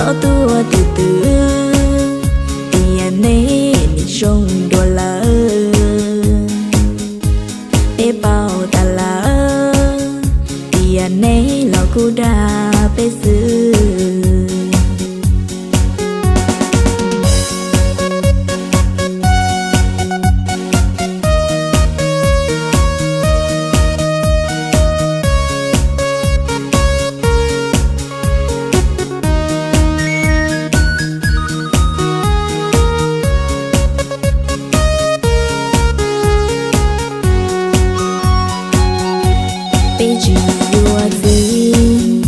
Txhob tuaj twv twv, tias neb nim zoo dua lawm. Peb paub tas lawm, tias neb los kuj dag peb xwb. Peb tsis yuav txiv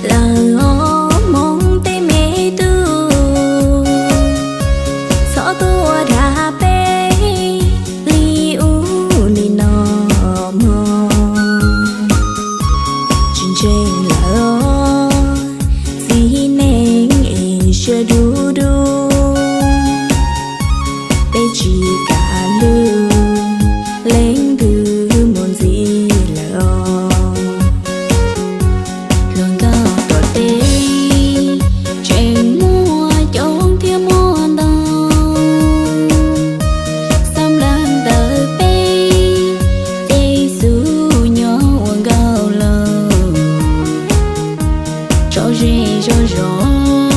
lawm os Hmoob tej me tub, txhob tuaj dag peb li ub li no mog. Tsis ntseeg lawm os txiv neej es siab dub dub, peb tsis kam hlub leej twg mus ntxiv lawm os. Hluas nkauj tom teb tseem muaj coob thiab muaj ntau, xab nplas ntawm peb ces xub nyob ua nkauj laus, tso zej zog zog